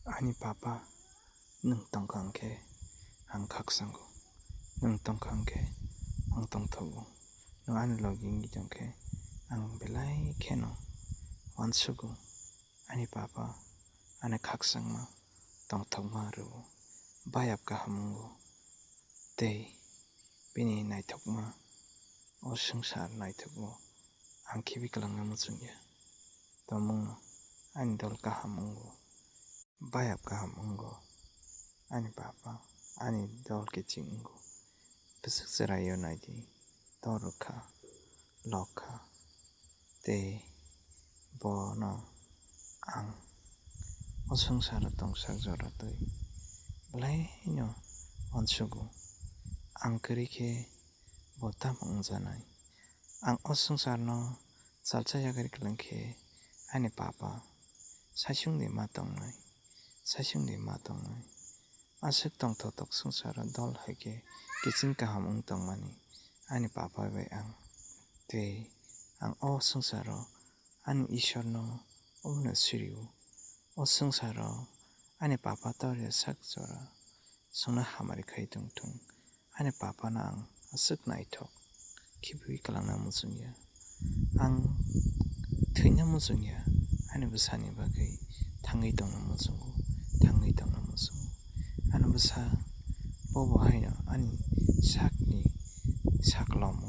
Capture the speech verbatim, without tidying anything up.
Ani Papa, nwng tongkha hwnkhe ang khakchanggo, nwng tongkha hwnkhe ang tongthogo, nwng ani logi wngwi tongkhe ang belai kheno uansugo. Ani Papa ani khakchangma tongthokma rwo, bayap kaham wngo, tei bini naithokma o swngchar naithokgo ang khibi kwlangna muchungya. Tongmungno ani dol kaham wngo, bayap kaham wngo. Ani Papa ani dol kiching wngo. Bwswk chwraio naidi, dol rwkha, lokha, tei bono ang o swngcharo tongsak jora twi belaino uansugo. Ang kwrwi khe bo tamo wngjanai? Ang o swngcharno chalsa yakarwi kwlwng khe ani Papa saichungni ma tongnai, saichungni ma tongnai. Aswk tongthotok swngcharo dol hai khe kiching kaham wng tongmani ani Papa bai ang. Tei ang o swngcharo ani Isorno omono siri-o. O swngcharo ani Papa torya sak jora chwngno hamari khai tongthung. Ani Papano ang aswk naithok khibiwi kwlangna muchungya. Ang thwina muchungya, ani bwsani bagwi thangwi tongna muchungo, thangwi tongna muchungo. Ani bwsa bobo haino ani sakni saklom